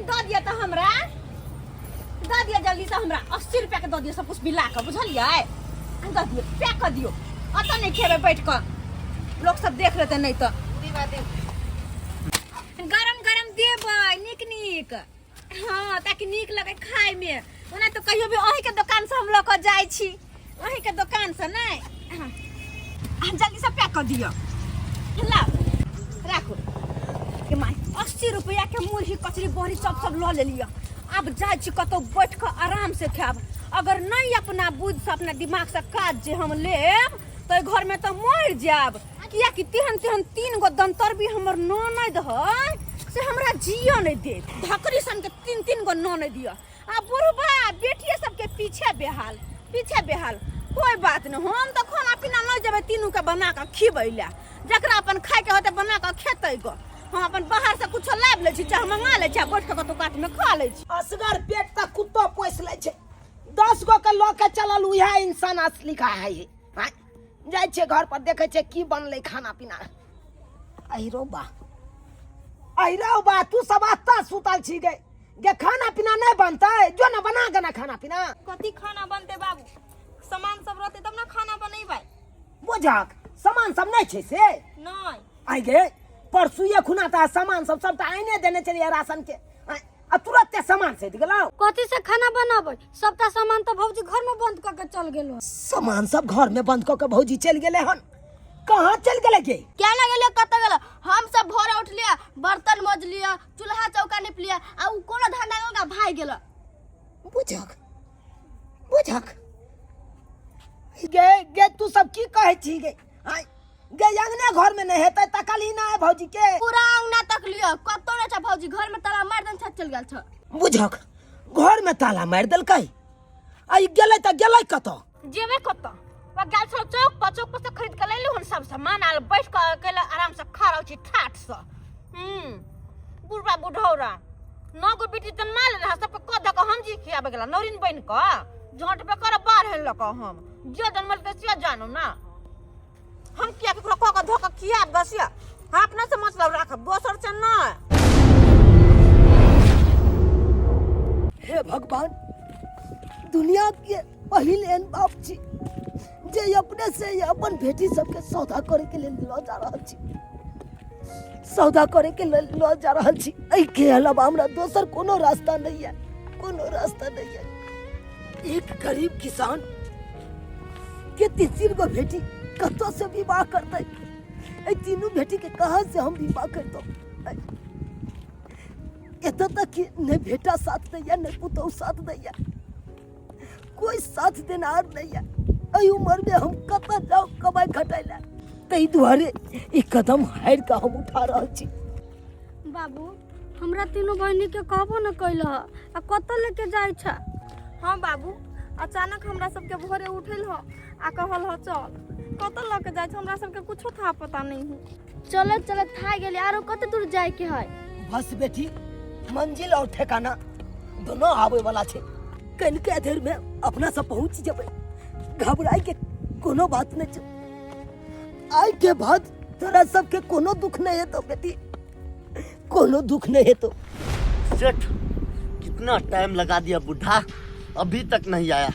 कनि दऽ दिअ तऽ हमरा दऽ दिअ जल्दी से हमरा 80 रुपया के दऽ दिअ सब कुछ मिला कऽ बुझलियै दऽ दिअ पैक कऽ दियौ अतऽ नहि खेबै बैठ कऽ लोक सब देख लेतै नहि तऽ गरम गरम देबै नीक नीक हँ ताकि नीक लगे खायमे ओना तऽ कहियो भी अहीँके दोकानसँ हम लऽ कऽ जाइ छी अहीँके दोकानसँ नहि हँ। अहाँ जल्दीसँ पैक कऽ दिअ लाउ राखू के माय 80 रुपया के मुरही कचरी बड़ी चॉप सब लऽ लेलियै आब जाइ छी कतहु बैठ कऽ आरामसँ खायब अगर नहि अपना बुद्धिसँ अपना दिमागसँ काज जे हम लेब तऽ एहि घरमे तऽ मरि जायब कियाकि तेहन तेहन तीन गो दंतरबी हमर ननद है से हमरा जियो नहीं देत धकरी सन के तीन तीन गो ननद दिया आ बुढ़बा बेटिए सबके पीछे बेहाल पीछे बेहाल कोई बात नहीं हम तो खाना पीना नहीं जेबै तीनू के बना के खिबै ले जकरा अपन खाय के होतै बना के खेतै गो हम अपन बाहर से कुछो लाबि लै छी चाहे मंगा लै छी आ बैठ के कतौ कात में खा लै छी असगर पेट तक कुत्तो पोसि लै छै 10 गो के लऽ के चलल उएह इंसान असली खाय है आँय, जाइ छियै घर पर देखै छियै की बनलै खाना पीना अहिरो बा अहिरो बा तू सब एतऽ सुतल छी गे गे खाना पीना नहि बनतै जो ने बना के ना खाना पीना कथी खाना बनतै बाबू सामान सब रहतै तब ने खाना बनेबै बुझक सामान सब नहि छै से नहि आइ गे परसुए खुना तऽ सामान सब सबटा आइने देने छलियै राशन के आँय, आ तुरते सामान सैत गेलौ कथी से खाना बनाबै सबटा सामान तऽ भौजी घर में बंद कऽ के चल गेलो सामान सब घर में बंद कऽ के भौजी चलि गेलै हन कहाँ चलि गेलै गे क्या लगेले कतऽ गेल हम सब भोरे उठलियै बर्तन मजलियै चूल्हा चौका निपलियै आ उ कोनो धंधा लगा भागि गेल बुझक बुझक गे गे तू सब की कहै छी गे आँय गे अंगने घर में नहीं हेतै तकली ना है भौजी के पूरा अंगना तक लियो कतौ नहीं छै भौजी घर में ताला मार देन छै चल गेल छ बुझक घर में ताला मारि देलकै आ ई गेलै तऽ गेलै कतऽ जेबे कतऽ वा गेल छलहुँ चौक पर चौक पर से खरीद के लैलहुँ हन सब सामान आल बैठ कऽ अकेले आराम से खा रहल छी ठाठ से बुढ़बा बुढ़ौरा नौ गो बेटी जन्मा लेने है सबके कऽ धऽ कऽ हम जी खियाबे गेला नौरिन बनि कऽ झट पे कर बाढ़ लऽ कऽ हम जे जन्मल तऽ से जानू ना हम किया केकरो कऽ कऽ धऽ कऽ खियाब गसिया हम अपना से मतलब राखब दोसर से नहि हे भगवान दुनिया के पहिल एहन बाप छी जे अपने से अपन बेटी सबके सौदा करे के लेल लऽ जा रहल छी सौदा करे के लेल लऽ जा रहल छी एहिके अलावा हमरा दोसर कोनो रास्ता नहीं है कोनो रास्ता नहीं है एक गरीब किसान के तीन गो बेटी कतऽ से विवाह करतै एहि तीनू बेटी के कहाँ से हम विवाह करतौ एतऽ तक कि नहि बेटा साथ दैया नहि पुतहु साथ दैया कोई साथ देनहार नहीं है एहि उम्र में हम कतऽ जाउ कमाइ खटाइ लए ताहि दुआरे ई कदम हारि कऽ हम उठा रहल छी बाबू हमरा तीनू बहिनी के कहबो न कैल ह आ कतऽ लेके जाइ छ हाँ बाबू अचानक हमरा सबके भोरे उठल ह आ कहल ह चल कतऽ लऽ के जाइ छै हमरा सबके कुछो था पता नहीं है चलत चलत थाकि गेली आरो कते दूर जाय के है बस बेटी मंजिल और ठिकाना दोनों आवे वाला छै कनिके देर में अपना सब पहुंच जेबै घबराए के कोनो बात नहीं छै आइ के बाद तोरा सबके कोनो दुख नहीं हेतौ बेटी कोनो दुख नहीं हेतौ सेठ कितना टाइम लगा दिया बुढ़ा अभी तक नहीं आया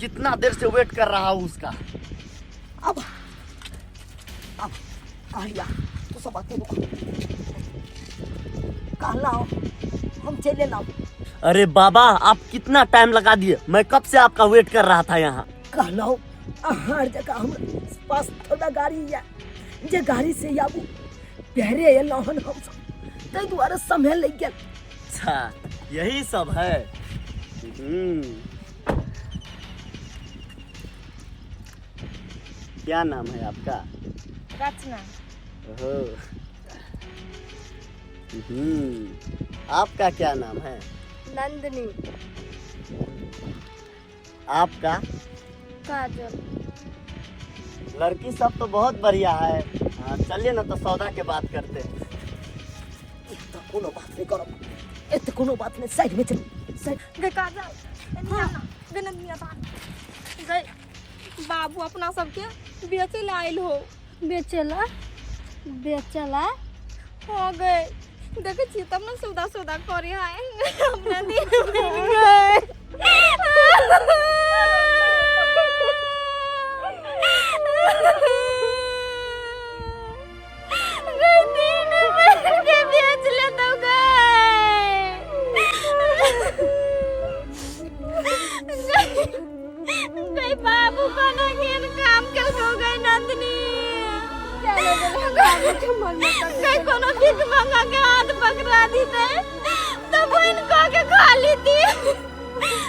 कितना देर से वेट कर रहा हूँ उसका अब अब कहलिया तू सब बातें रुक कहला हम चले लाओ अरे बाबा आप कितना टाइम लगा दिए मैं कब से आपका वेट कर रहा था यहाँ कहलहुँ अहाँ जकाँ हमरा पास थोड़ा गाड़ी यऽ जे गाड़ी से आबू पैरे एलहुँ हन हमसब ताहि दुआरे समय लागि गेल अच्छा यही सब है हम्म। क्या नाम है आपका रचना ओहो आपका क्या नाम है नंदिनी आपका काजल लड़की सब तो बहुत बढ़िया है हाँ, चलिए ना तो सौदा के बात करते हैं एतऽ कोनो बात नहि करब एतऽ कोनो बात नहि साइडमे चलू साइड गे काजल एनी आ ना गे नंदिनी आ गे बाबू अपना सबके बेचे ला आयल हो बेचेला बेचेला हाँ गे देखै छियै तब ने सौदा सौदा करे है हमरा दिन बनि गए। गई तीन बहन के बेच लेतौ गई। गई बाबू कोना केहन काम केलकौ गई नंदिनी। गई कोनो भीख मंगा के हाथ पकड़ा दीते तो बहन कह के खा लीती,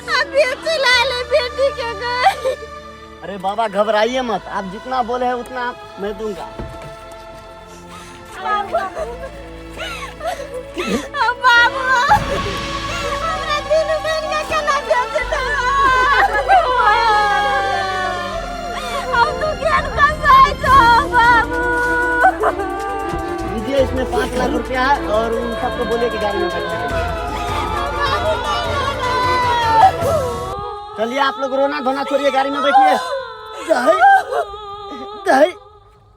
आ बेच ला ले बेटी के गई। अरे बाबा घबराइए मत, आप जितना बोले हैं उतना मैं दूंगा। बाबू, बाबू, हमरा तीनू बहन के केना बेचतौ? हम तू केहन कसाई छौ बाबू। लीजिए इसमें 5 लाख रुपया है और उन सबको बोलिए कि गाड़ी में बैठने के लिए। चलिए आप लोग रोना धोना छोड़िए, गाड़ी में बैठिए। दाई, दाई,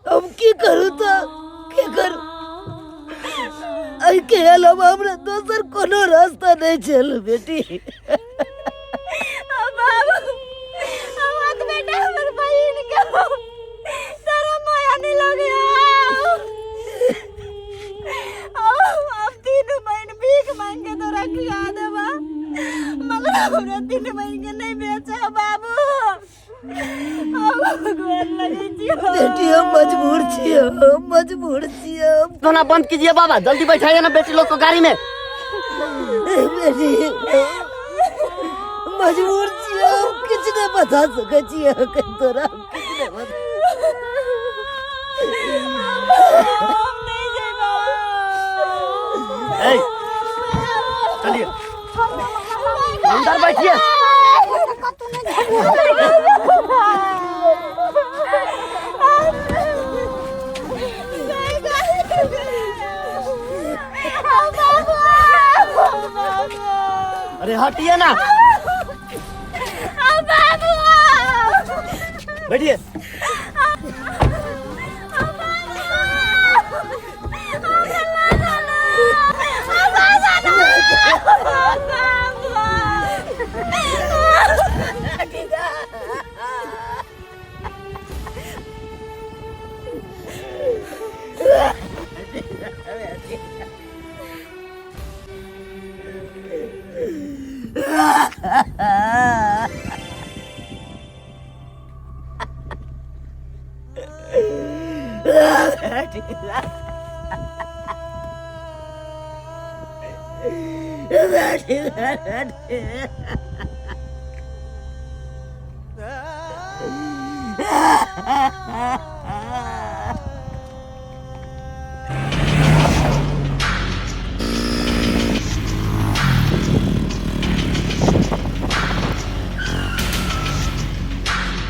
हम की करू तो की करू? एहिके अलावा हमरा दोसर कोनो रास्ता नहीं छल बेटी। बाबू, हम बेटा हमर बहिन के तारा माया नहीं लगे। अब तीनों बहन भीख मांग के तोरा खिया देबा, मगर हमरा तीनों बहन के नहीं बेचा बाबू। हम भगवान लगे छी। बेटी, हम मजबूर छियै, हम मजबूर छियै। धोना बंद कीजिए बाबा, जल्दी बैठाइए ना बेटी लोग को गाड़ी में। बेटी, मजबूर छियै, हम किछु नहि बता सकै छियै तोरा, हम किछु नहि बता। हम नहीं जेबा। ए, चलिए अंदर बैठिए। अरे हटिए ना, बैठिए।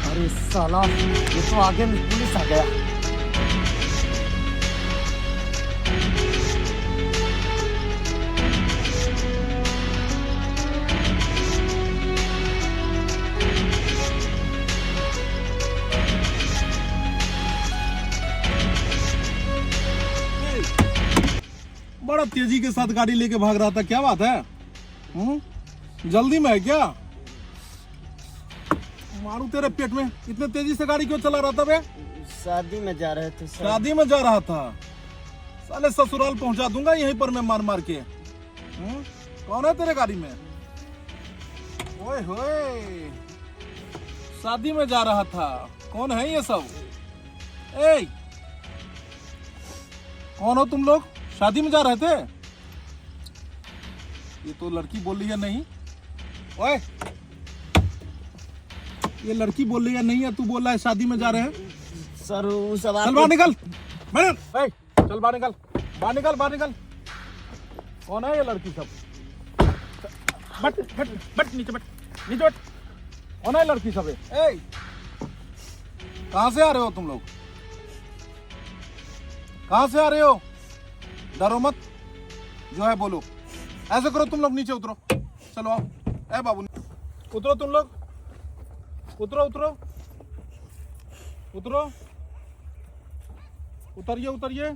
अरे साला, ये तो आगे में पुलिस आ गया। बड़ा तेजी के साथ गाड़ी लेके भाग रहा था, क्या बात है? जल्दी में है क्या? मारू तेरे पेट में, इतने तेजी से गाड़ी क्यों चला रहा था बे? शादी में जा रहे थे सर। शादी में जा रहा था? साले ससुराल पहुंचा दूंगा यहीं पर मैं मार मार के। कौन है तेरे गाड़ी में? ओए होए, शादी में जा रहा था, कौन है ये सब? ए, कौन हो तुम लोग? शादी में जा रहे थे? ये तो लड़की बोल रही है नहीं। ओए, ये लड़की बोल रही है नहीं है, तू बोल रहा है शादी में जा रहे हैं। सर वो सब चल बाहर निकल, मैडम, ए, चल बाहर निकल, बाहर निकल, बाहर निकल। कौन है ये लड़की सब? बट बट बट नीचे बट, नीचे बट। कौन है लड़की सब? ए, कहाँ से आ रहे हो तुम लोग? कहाँ से आ रहे हो? डरो मत, जो है बोलो। ऐसे करो तुम लोग नीचे उतरो, चलो आओ। ए बाबू उतरो, तुम लोग उतरो, उतरो, उतरो, उतरिए, उतरिए।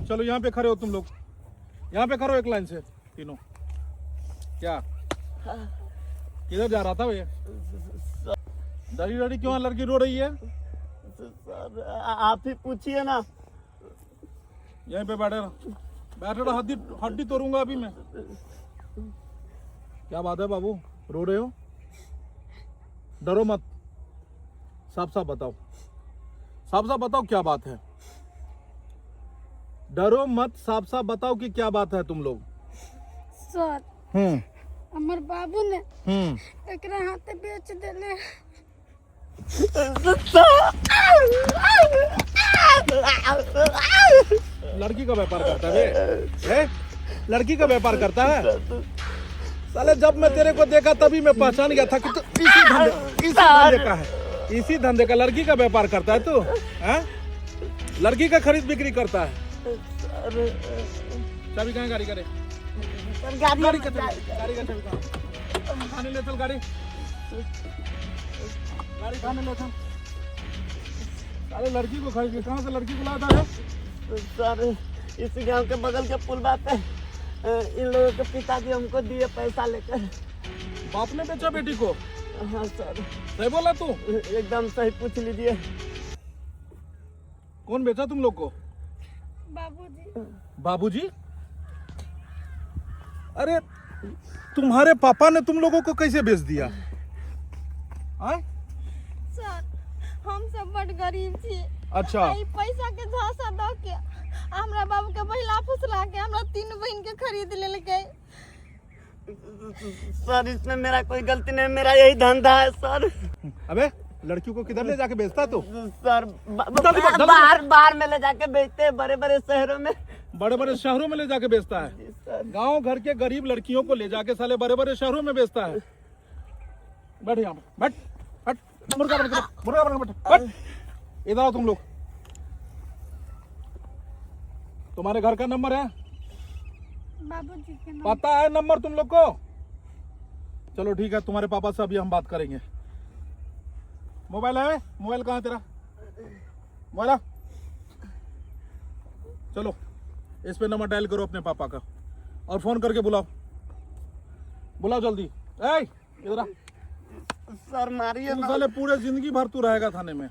चलो यहाँ पे खड़े हो तुम लोग। यहाँ पे करो एक लाइन से तीनों। क्या किधर जा रहा था भैया? डरी डरी क्यों है? लड़की रो रही है। सर आप ही पूछिए ना। यहीं पे बैठे रहो, बैठे रहो, हड्डी हड्डी तोड़ूंगा अभी मैं। क्या बात है बाबू, रो रहे हो? डरो मत, साफ साफ बताओ, साफ साफ बताओ क्या बात है। डरो मत, साफ साफ बताओ कि क्या बात है तुम लोग। सर हम्म। हमर बाबू ने हम्म। एकरा हाथे बेच देले। लड़की का व्यापार करता है बे? हैं? लड़की का व्यापार करता है साले। जब मैं तेरे को देखा तभी मैं पहचान गया था कि तू इसी धंधे का है, इसी धंधे का लड़की का व्यापार करता है तू, हैं? लड़की का खरीद बिक्री करता है। चाबी कहाँ है गाड़ी का रे? सर गाड़ी गाड़ी का चाबी, गाड़ी का चाबी कहाँ? थाने ले चल गाड़ी, गाड़ी थाने ले चल। साले लड़की को खरीद के कहाँ से लड़की को लाता है? सर इस गांव के बगल के पुल पे इन लोगों के पिताजी हमको दिए पैसा लेकर। बाप ने बेचा बेटी को? हाँ सर। सही बोला तू? एकदम सही, पूछ लीजिए। कौन बेचा तुम लोग को? बाबूजी। बाबूजी? अरे तुम्हारे पापा ने तुम लोगों को कैसे बेच दिया? आय? सर हम सब बड गरीब छी। अच्छा। आ ई पैसा के झांसा दऽ के आ हमरा बाबू के बहिला फुसला के हमरा तीन बहिन के खरीद लेलकै। सर इसमें मेरा कोई गलती नहीं, मेरा यही धंधा है सर। अबे लड़कियों को किधर ले जाके बेचता तू? सर जल्दी बोल, जल्दी। बाहर बाहर में ले जाके बेचते हैं, बड़े बड़े शहरों में। बड़े बड़े शहरों में ले जाके बेचता है? जी सर। गांव घर के गरीब लड़कियों को ले जाके साले बड़े बड़े शहरों में बेचता है। बैठ यहाँ पे, बैठ बैठ, मुर्गा बन के बैठ, मुर्गा बन के बैठ, बैठ। इधर आओ तुम लोग। तुम्हारे घर का नंबर है? बाबूजी के नाम। पता है नंबर तुम लोग को? चलो ठीक है, तुम्हारे पापा से अभी हम बात करेंगे। मोबाइल है? मोबाइल कहाँ है तेरा? मोबाइल आ। चलो इस पे नंबर डायल करो अपने पापा का और फोन करके बुलाओ, बुलाओ जल्दी। ए इधर आ। सर मारिए तुम ना। साले पूरे जिंदगी भर तू रहेगा थाने में,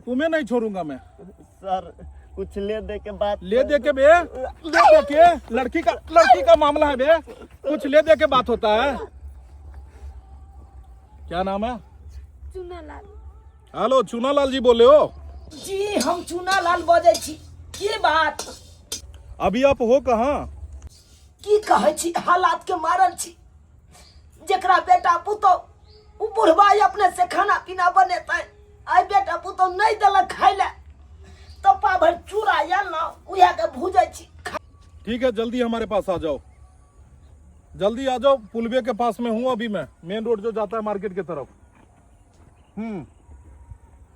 तुम्हें नहीं छोड़ूंगा मैं। सर कुछ ले दे के बात। ले दे के बे, ले दे के लड़की का मामला है बे, कुछ ले दे के बात होता है। क्या नाम है? चुनालाल। हेलो, चूनालाल जी बोले हो? जी, हम चूनालाल बजै छी। के बात? अभी आप हो कहाँ? की कहै छी, हालात के मारल छी। जेकरा बेटा पुतोह उ बुढ़वा अपने से खाना पीना बनेतै, आइ बेटा पुतोह नहि देलक खाय लए तऽ पा भरि चूड़ा आयल ने, उएह के भूजै छी। ठीक है, जल्दी हमारे पास आ जाओ, जल्दी आ जाओ। पुलवे के पास में हूँ अभी मैं, मेन रोड जो जाता है मार्केट की तरफ।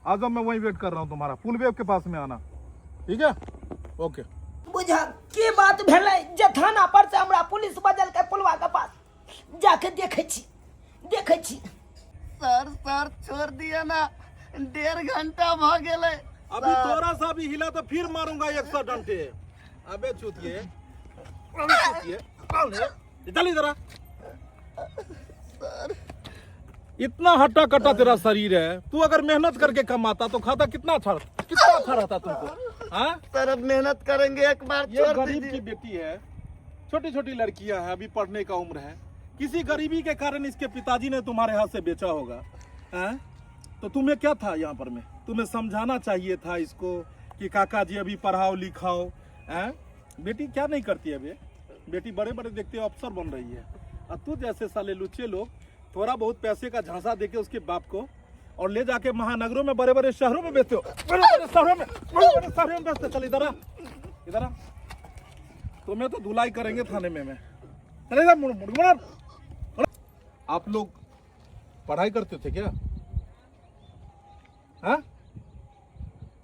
आ जाओ, मैं वहीं वेट कर रहा हूँ तुम्हारा। पुलवे के पास में आना, ठीक है? ओके। बुझा के बात भेलै जे थाना पर से हमरा पुलिस बजलकै। पुलवा के पास जाके देखै छी, देखै छी। सर सर छोड़ दिया ना, 1.5 घंटा भ गेलै। अभी थोड़ा सा भी हिला तो फिर मारूंगा 100 डंडे। अबे चूतिए, अबे चूतिए, कौन है? चल इधर आ। इतना हट्टा कट्टा तेरा शरीर है, तू अगर मेहनत करके कमाता तो खाता कितना अच्छा, कितना अच्छा रहता तुमको, हाँ? सर अब मेहनत करेंगे, एक बार ये छोड़ गरीब की दीजिए। बेटी है, छोटी छोटी लड़कियां हैं, अभी पढ़ने का उम्र है। किसी गरीबी के कारण इसके पिताजी ने तुम्हारे हाथ से बेचा होगा, हैं? तो तुम्हें क्या था यहाँ पर में? तुम्हें समझाना चाहिए था इसको कि काका जी अभी पढ़ाओ लिखाओ, हैं? बेटी क्या नहीं करती है बे? बेटी बड़े बड़े देखते हो अफसर बन रही है और तू जैसे साले लुच्चे लोग थोड़ा बहुत पैसे का झांसा देके उसके बाप को और ले जाके महानगरों में, बड़े बड़े शहरों में बेचते हो, बड़े बड़े शहरों में, बड़े बड़े शहरों में बेचते। चल इधर आ, इधर आ। तुम्हें तो धुलाई करेंगे थाने में मैं। चले इधर, मुड़ मुड़ मुड़। आप लोग पढ़ाई करते थे क्या? हाँ,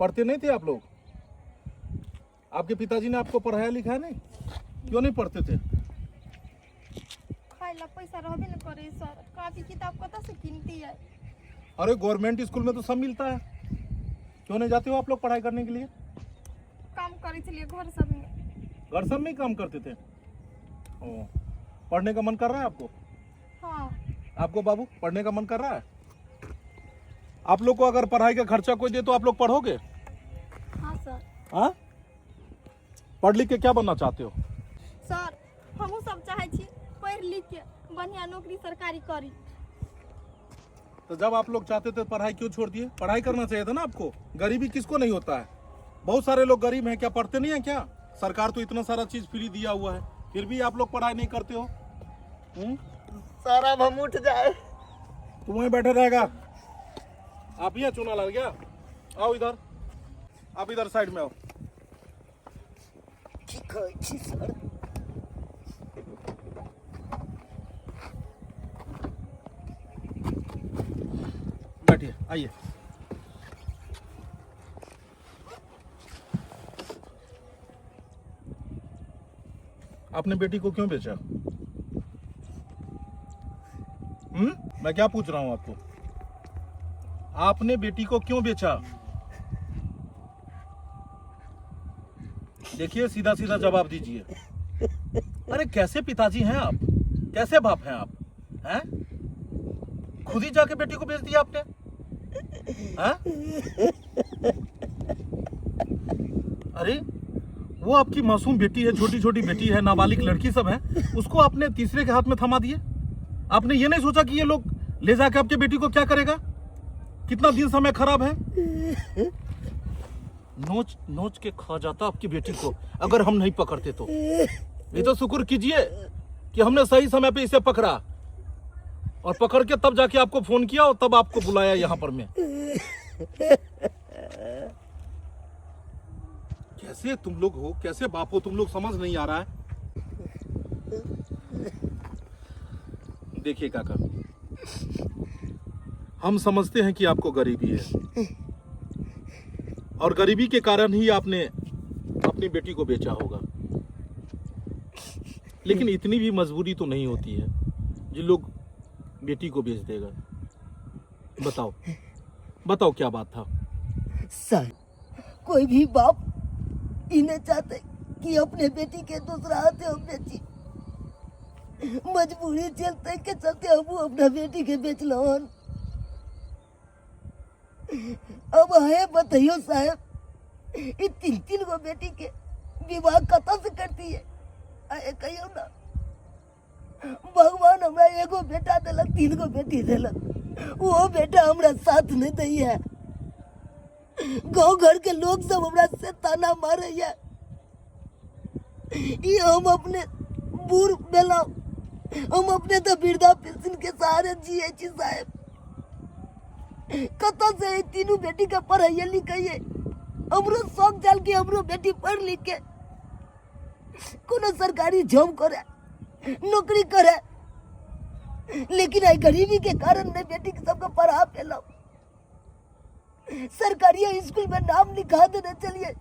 पढ़ते नहीं थे आप लोग? आपके पिताजी ने आपको पढ़ाया लिखा नहीं? क्यों नहीं पढ़ते थे? खाइ ला पैसा रहबे न करे सर, कॉपी किताब कतऽ से किनतियै? अरे गवर्नमेंट स्कूल में तो सब मिलता है, क्यों नहीं जाते हो आप लोग पढ़ाई करने के लिए? काम करै छलियै घर सबमे। घर सब में ही काम करते थे। ओ, पढ़ने का मन कर रहा है आपको? हाँ। आपको बाबू पढ़ने का मन कर रहा है? आप लोग को अगर पढ़ाई का खर्चा कोई दे तो आप लोग पढ़ोगे? हाँ सर। हाँ, पढ़ लिख के क्या बनना चाहते हो? सर, हमहूँ सब चाहै छी पढ़ि लिख के बढ़िया नौकरी सरकारी करी। तो जब आप लोग चाहते थे पढ़ाई क्यों छोड़ दिए? पढ़ाई करना चाहिए था ना आपको। गरीबी किसको नहीं होता है? बहुत सारे लोग गरीब हैं, क्या पढ़ते नहीं हैं क्या? सरकार तो इतना सारा चीज फ्री दिया हुआ है, फिर भी आप लोग पढ़ाई नहीं करते हो। हम्म? सर अब हम उठ जाए। तू वहीं बैठे रहेगा। आप ही है चुना लाल क्या? आओ इधर, आप इधर साइड में आओ। की कहै छी सर? बैठिए, आइए। आपने बेटी को क्यों बेचा? हम्म, मैं क्या पूछ रहा हूं आपको, आपने बेटी को क्यों बेचा? देखिए सीधा सीधा जवाब दीजिए। अरे कैसे पिताजी हैं आप, कैसे बाप हैं आप, हैं? खुद ही जाके बेटी को बेच दिया आपने, हैं? अरे वो आपकी मासूम बेटी है, छोटी छोटी बेटी है, नाबालिग लड़की सब है, उसको आपने तीसरे के हाथ में थमा दिए। आपने ये नहीं सोचा कि ये लोग ले जाके आपके बेटी को क्या करेगा? कितना दिन समय खराब है। नोच नोच के खा जाता आपकी बेटी को अगर हम नहीं पकड़ते तो। ये तो शुक्र कीजिए कि हमने सही समय पे इसे पकड़ा और पकड़ के तब जाके आपको फोन किया और तब आपको बुलाया यहाँ पर मैं। कैसे तुम लोग हो, कैसे बाप हो तुम लोग, समझ नहीं आ रहा है। देखिए काका, हम समझते हैं कि आपको गरीबी है और गरीबी के कारण ही आपने अपनी बेटी को बेचा होगा, लेकिन इतनी भी मजबूरी तो नहीं होती है जो लोग बेटी को बेच देगा। बताओ बताओ क्या बात था? सर, कोई भी बाप ई नहीं चाहते कि अपने बेटी के दूसरा हाथे हम बेची। मजबूरी चलते के चलते हम अपना बेटी के बेचलन। अब है बताइयो साहब, ये तीन तीन गो बेटी के विवाह कतऽ से करती है? आए कहियो ना, भगवान हमरा एगो बेटा देलक, तीन गो बेटी देलक, वो बेटा हमरा साथ नहीं दैया। गांव घर के लोग सब हमरा से ताना मारैया। ई हम अपने बूढ़ भेलहुँ, हम अपने तऽ वृद्धा पेंशन के सहारे जियै छी साहेब। कतऽ से ई तीनू बेटी के पढ़ैये लिखैये? हमरो शौक छल कि हमरो बेटी पढ़ लिख के कोनो सरकारी जॉब करे, नौकरी करे, लेकिन आई गरीबी के कारण नहीं बेटी के सबके पढ़ा पेलहुँ। सरकारी स्कूल में नाम लिखा देने चलिए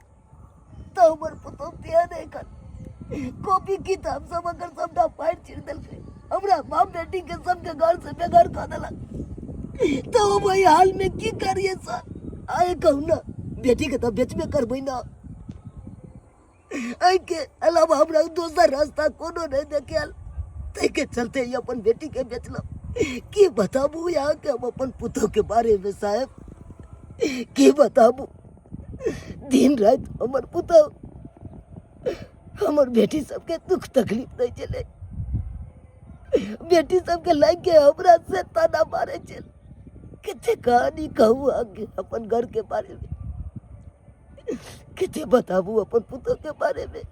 तो हमर पुतोह तेहन एखन कॉपी किताब सब अगर सबटा फाड़ि चीर देलकै, हमरा बाप बेटी के सबके घर से बेघर कऽ देलक। तो हम एहि हाल में की करिए सर? आए कहू ना, बेटी के तऽ बेचबे करबै ना। एहिके अलावा हमरा दोसर रास्ता कोनो नहीं देखायल, ताहिके चलते ही अपन बेटी के बेचलहुँ। की बताबू अहाँके हम अपन पुतोह के बारे में साहेब, की बताबू? दिन राति हमर पुतोह हमर बेटी सबके दुख तकलीफ दै छलै, बेटी सबके लागि के हमरा से ताना मारै छलै। कते कहानी कहू अहाँके अपन घर के बारे में, कते बताबू अपन पुतोह के बारे में।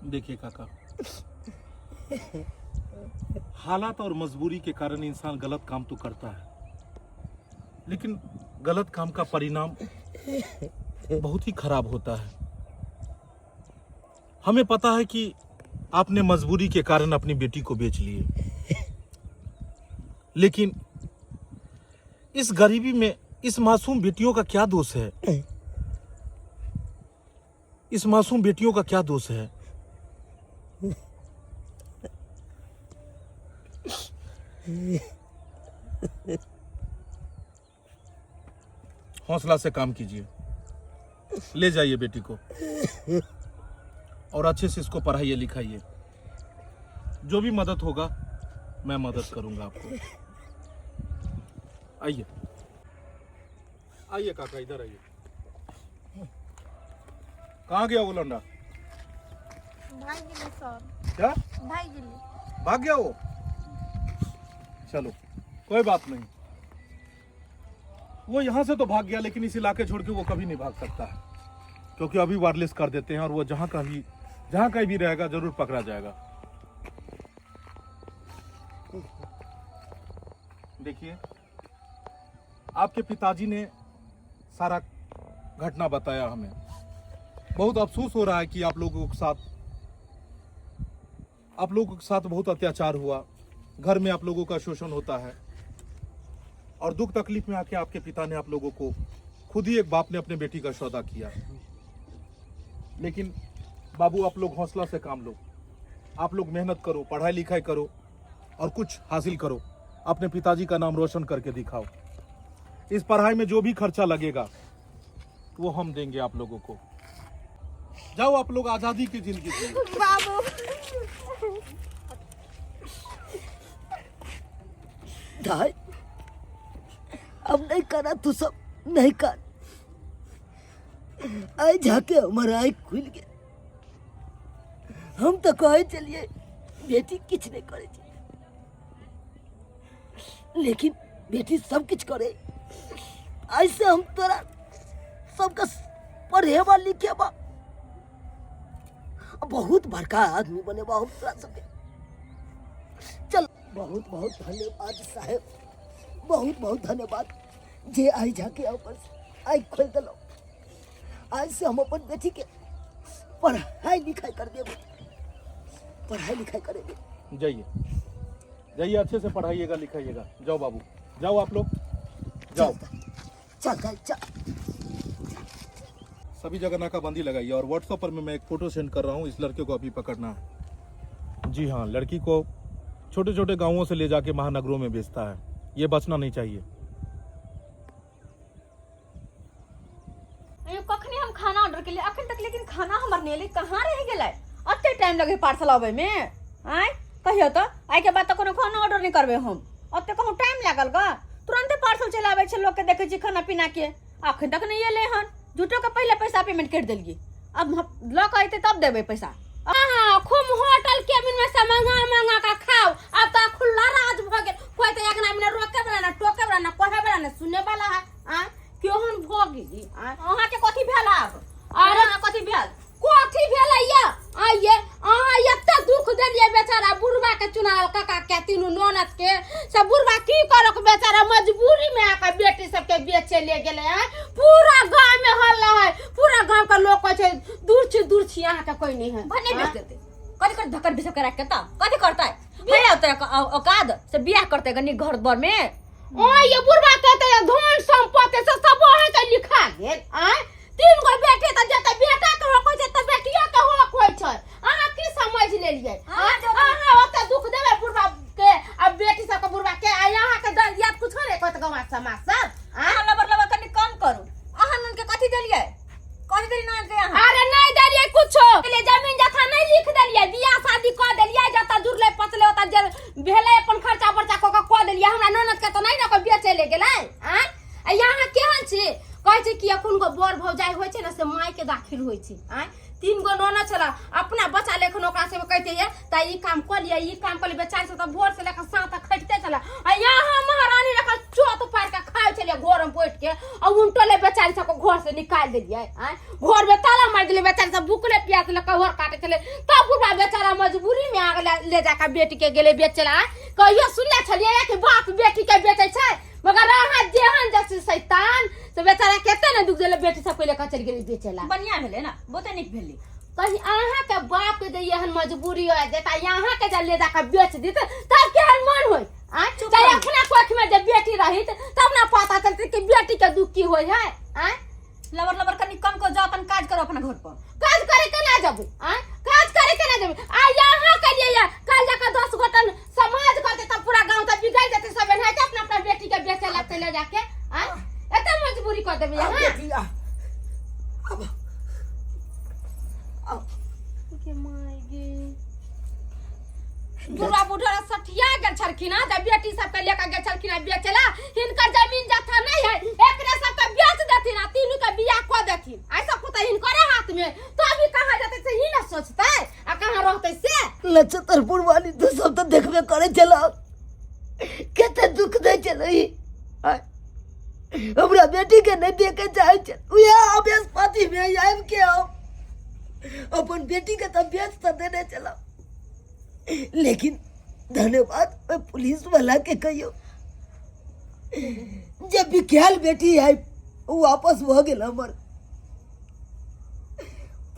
देखिए काका, हालात और मजबूरी के कारण इंसान गलत काम तो करता है, लेकिन गलत काम का परिणाम बहुत ही खराब होता है। हमें पता है कि आपने मजबूरी के कारण अपनी बेटी को बेच लिए, लेकिन इस गरीबी में इस मासूम बेटियों का क्या दोष है? इस मासूम बेटियों का क्या दोष है? हौसला से काम कीजिए, ले जाइए बेटी को और अच्छे से इसको पढ़ाइए लिखाइए। जो भी मदद होगा मैं मदद करूंगा आपको। आइए आइए काका, इधर आइए। कहाँ गया वो लौंडा? भागि गेलै सर। क्या? भागि गेलै। भाग गया वो? चलो कोई बात नहीं, वो यहाँ से तो भाग गया लेकिन इस इलाके छोड़ के वो कभी नहीं भाग सकता है, क्योंकि अभी वायरलेस कर देते हैं और वो जहाँ कहीं भी रहेगा जरूर पकड़ा जाएगा। देखिए, आपके पिताजी ने सारा घटना बताया हमें। बहुत अफसोस हो रहा है कि आप लोगों के साथ बहुत अत्याचार हुआ, घर में आप लोगों का शोषण होता है और दुख तकलीफ में आके आपके पिता ने आप लोगों को, खुद ही एक बाप ने अपने बेटी का सौदा किया। लेकिन बाबू आप लोग हौसला से काम लो, आप लोग मेहनत करो, पढ़ाई लिखाई करो और कुछ हासिल करो, अपने पिताजी का नाम रोशन करके दिखाओ। इस पढ़ाई में जो भी खर्चा लगेगा वो हम देंगे आप लोगों को। जाओ आप लोग आज़ादी की जिंदगी जियो। बाबू। दाई, अब नहीं करा तू सब, नहीं कर। आई जाके हमारा आँख खुल गया। हम तो कहे चलिए बेटी किछ नहीं करे छे, लेकिन बेटी सब किछ करे। ऐसे हम तोरा सबके पढ़ेबा लिखेबा, बहुत बड़का आदमी बनेबा हम तोरा सबके। चल, बहुत बहुत धन्यवाद साहेब, बहुत बहुत धन्यवाद जे आई जाके अपन आई खोल दिलो। आज से हम अपन बेटी के पढ़ाई लिखाई कर देब, पढ़ाई लिखाई करेंगे। जाइए जाइए, अच्छे से पढ़ाइएगा लिखाइएगा। जाओ बाबू, जाओ आप लोग जाओ। चल चल चल। सभी जगह नाकाबंदी लगाइए और व्हाट्सएप पर मैं एक फोटो सेंड कर रहा हूँ, इस लड़के को अभी पकड़ना है। जी हाँ, लड़की को छोटे छोटे गांवों से ले जाके महानगरों में बेचता है, ये बचना नहीं चाहिए। अयो कखनी हम खाना ऑर्डर केलियै अखन तक, लेकिन खाना हमर नहि एलै, कहाँ रहि गेलै? एते टाइम लगे पार्सल अबै में? आँय कहियो तऽ, आइके बाद तऽ कोनो खाना ऑर्डर नहि करबै हम। ओते कहूँ टाइम लागल ग? तुरंते पार्सल चलि आबै छै लोकके, देखै छी खाना पीना के, अखन तक नहि एलै हन। झूठो के पहिले पैसा पेमेंट करि देलियै, अब हम लऽ कऽ एतै तब देबै पैसा। अहाँ खूब होटल केबिन में से मंगा मंगा के खाओ। अब तो खुला राज भ गेल, कोई तो एक ना रोके वाला ना टोके वाला ना कहे वाला ना सुने वाला है। आ केहन भ गेली? आ अहाँके कथी भेल आब? अरे अहाँ कथी भेल? कथी भेलै ये? आइये अहाँ एते दुख देलियै बेचारा बुढ़वा के, चुनाव काका के तीनू ननद के। सब बुढ़वा की करक बेचारा, मजबूरी में आके बेटी सबके बेचे ले गेलै। हैं पूरा गांव में हल्ला है, पूरा गांव के लोग कहै छै दूर छी दूर छी, अहाँ के कोई नहीं है। भने बेच देतै, कथी कर धक्कर बिसब के राखि के तऽ कथी करतै? भैया ओतऽ औकात से बियाह करतै गनी घर बर में। ओ ये बुढ़वा कहते हैं धन संपत्ति से सब अहाँ के लिखा गेल। आँय तीन गो बेटे तऽ जते बेटा के हक होइ छै तऽ बेटियो के हक होइ छै। अहाँ की समझ लेलियै? अहाँ आँय? अहाँ ओते दुख देबै बुढ़वा के आ बेटी सबके बुढ़वा के, आ अहाँ के याद कुछो नहि कहत गाँव समाज सब। आँय? अहाँ लबर लबर कनि कम करू। अहाँ ननद के कथी देलियै? कथी देलियै ननद के अहाँ? अरे नहीं देलियै कुछो, देलियै जमीन जथा नहीं लिख देलियै, बियाह शादी कऽ देलियै, जतऽ जुड़लै पचलै ओतऽ जे भेलै अपन खर्चा बर्चा कऽ कऽ कऽ देलियै। हमरा ननद के तऽ नहीं ने कोइ बेचै ले गेलै। आँय आ यहाँ केहन छी? कहै छै कि एखन गो बड़ भौजाइ होइ छै ने से माय के दाखिल होइ छै। आँय तीन गो ननद छलै, अपना बच्चा लेखन ओकरा सबके कहिते ये तऽ ई काम कऽ लिअ ई काम कऽ लिअ, बेचारी सब तऽ भोर से लेकर साँझ तक खटिते छलै। आ यहाँ महारानी लेकर चोत पारि के खाइ छलियै घर में बैठ के, आ उनटो ले बेचारी सबके घर से निकालि देलियै। आँय घर में ताला मारि देलियै, बेचारी सब भूखले प्यास लऽ कऽ घर काटै छलै। तब बुढ़बा बेचारा मजबूरी में आग ले जाके बेटी के गेलै बेचै लए। आँय कहियो सुनने छलियै कि बाप बेटी के बेचै छै? मगर अहाँ जेहन जैसे शैतान से बेचारा कते ने दुख देले, बेटी सबके लेकर चलि गेलै बेचै लए। बढ़िया भेलै ने, बहुते नीक भेलै। कहीं अहाँ के बाप के जे एहन मजबूरी हो जेता, यहाँ के जे ले जाके बेच दित तब केहन मन होय? आँय चाहे अपना कोख में जे बेटी रहित तब ना पता चलते कि बेटी के दुख की होय है। आँय लबर लबर कनि कम कऽ जाओ, अपन काज करो अपना घर पर। काज करे के ना जब? आँय काज करे के ना जब? आ यहाँ गे बुढ़ा बुढ़ा सठिया गेल छलखिन हँ तऽ बेटी सबके लेकर गेल छलखिन हँ बेचला। हिनकर जमीन जथा नहीं है, एकरे सबके बेच देथिन आ तीनू के बियाह कऽ देथिन। ऐसा कुछ हिनकरे हाथ में तो अभी कहाँ जेतै से ही न सोचतै आ कहाँ रहतै से। लछतरपुर वाली तो सब तो देखबे करे छल, कते दुख दै छलै। आय, हमरा बेटी के नहीं देखे चाहे छल, उएह आवेश पाती में आबि के हम अपन बेटी के तो बेच तो देने छल। लेकिन धन्यवाद ओहि पुलिस वाला के कहियो जे बिकायल बेटी है ओ वापस भऽ गेल हमर।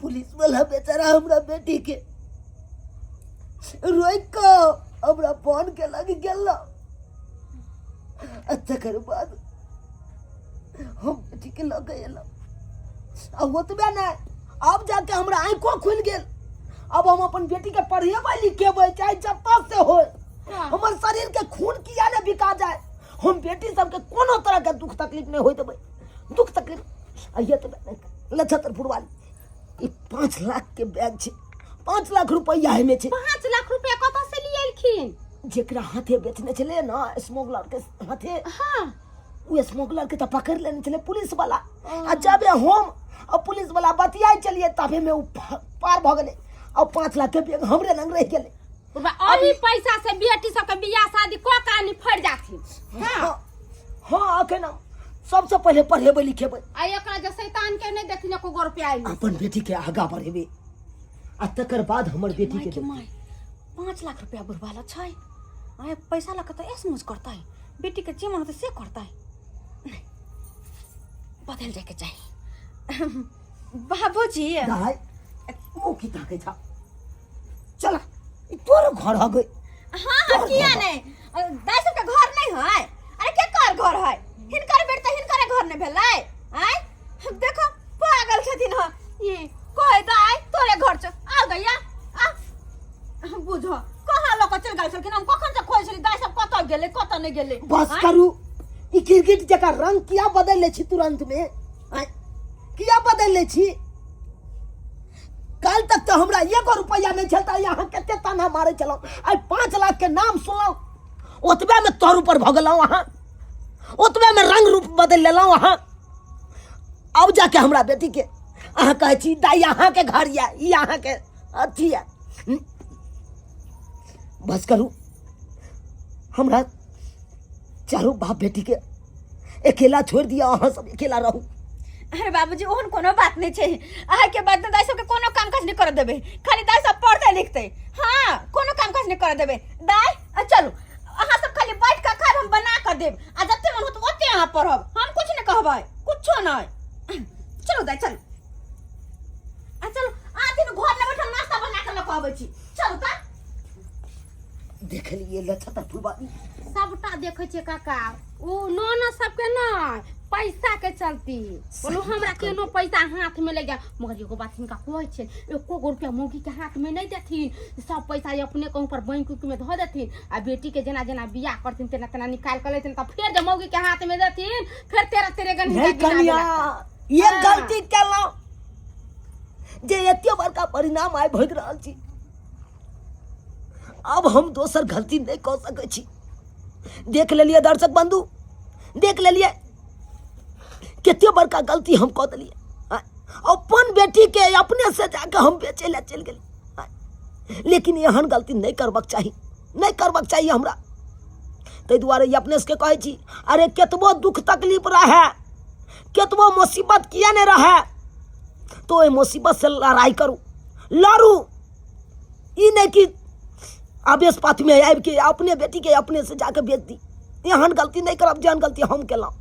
पुलिस वाला बेचारा हमरा बेटी के रोकि कऽ हमरा फोन केलक गेल आ तकर बाद हम बेटी के लऽ के एलहुँ। आ ओतबे नहि, आब जाके हमरा आँखो खुलि गेल। अब हम अपन बेटी के पढ़ेबै लिखेबै चाहे जतऽ से होय, हमर शरीर के खून किया ने बिका जाए, हम बेटी सबके कोनो तरह के दुख तकलीफ नहीं होय देबै। दुख तकलीफ आ ये तऽ लछतरपुर वाली ई 5 लाख के बैग छै, 5 लाख रुपया एहिमे छै। 5 लाख रुपया कतऽ से लियलखिन? जेकरा हाथे बेचने छलै ने स्मगलर के हाथे, हाँ, ओ स्मगलर के तऽ पकड़ लेने छलै पुलिस वाला। आ जबे हम आ पुलिस वाला बतियाइ चलिए तबे में ओ पार भऽ गेलै आ 5 लाख के बैग हमरे लग रहि गेलै। अभी पैसा से बेटी सबके बियाह शादी कऽ के आनी फड़ जाथिन। हाँ हाँ, अखन हम सबसे पहिले पढ़ेबै लिखेबै। आ एकरा जे शैतान के नहि देखिन एको गो रुपया एहिमे। अपन बेटी के आगा बढ़ेबै आ तकर बाद हमर बेटी के माय के माय, 5 लाख रुपया बुढ़वा लग छै। आय पैसा लऽ के तऽ ऐश मौज करतै, बेटी के जे मन होतै से करतै। नहि, बदलि जायके चाही। बाबूजी दाइ, ओ की ताकै छा? चल, ई तोर घर हगे। हाँ हाँ, किया नहीं, दाइ सबके घर नहीं है? अरे के कर घर है? हिनकर बेटी तऽ हिनकरे घर नहीं भेलै। आय देखो पागल छथिन। हँ, ई कहे दाइ तोरे घर छौ, आ गैया आ बुझो कहाँ लऽ कऽ चलि गेल छलखिन। हम कखन से खोजै छली दाइ सब कतऽ गेलै कतऽ नहि गेलै। बस करू, ई क्रिकेट जकाँ रंग किया बदलि लै छी तुरंत में? आँय, किया बदलि लै छी? काल्हि तक तऽ हमरा एगो रुपैआ नहि छल तऽ अहाँ कते ताना मारै छलहुँ। आइ 5 लाख के नाम सुनलहुँ ओतबे में तोर ऊपर भऽ गेलहुँ अहाँ, ओतबे में रंग रूप बदलि लेलहुँ अहाँ। अब जाके हमरा बेटी के अहाँ कहै छी दाइ अहाँके घर यऽ, ई अहाँके अथी यऽ। बस करू, हमरा चारू बाप बेटी के अकेला छोड़ दिया, अहाँ सब अकेला रहू। अरे बाबूजी, ओहन कोनो बात नहीं छै। अहाँ के बाद दाइ सबके कोनो काम काज नहीं कर देबै, खाली दाइ सब पढ़तै लिखतै। हाँ, कोनो काम काज नहीं कर देबै दाइ। आ चलू अहाँ सब खाली बैठ कऽ खायब, हम बना कऽ देब आ जते मन होत ओते अहाँ पढ़ब, हम कुछ नहीं कहबै, कुछो नहीं। चलू दाइ चलू, आ चलू अहाँ तीनू घर में बैठल नाश्ता बना कऽ लऽ कऽ अबै छी। चलू तऽ। देखलिए लछतर फुलबानी सबटा देखै छियै काका, ओ ननद सबके न पैसा के चलती बोलो हमरा केनो पैसा हाथ में लग गया। मगर एगो बात हिनका कहै छै, एको गो रुपया मौगी के हाथ में नहीं देथिन, सब पैसा अपने कहूँ पर बैंक उंक में धऽ देथिन आ बेटी के जेना जेना बियाह करथिन तेना तेना निकाल के लेथिन, तब फेर जे मौगी के हाथ में देथिन फेर तेरह तेरह गन नहीं हिनका गिना कनिया, देलक। ये हाँ। गलती केलहुँ जे एते बड़का परिणाम आइ भोगि रहल छी। अब हम दोसर गलती नहीं कऽ सकै छी। देख लेलिए दर्शक बंधु, देख लेलिए कते बड़का गलती हम कऽ देलिए। अपन बेटी के अपने से जाके हम बेचे ला चलि गेलिए। लेकिन एहन गलती नहीं करबाक चाही, नहीं करबाक चाही हमरा। ताहि दुआरे ई अपने सबके कहै छी, अरे केतबो दुख तकलीफ रहै, केतबो मुसीबत किया नहीं रहै, तो ओहि मुसीबत से लड़ाई करू, लड़ू। ई नहीं कि आवेश पात में आबि के अपने बेटी के अपने से जाके बेच दी। एहन गलती नहीं करब जेहन गलती हम केलहुँ।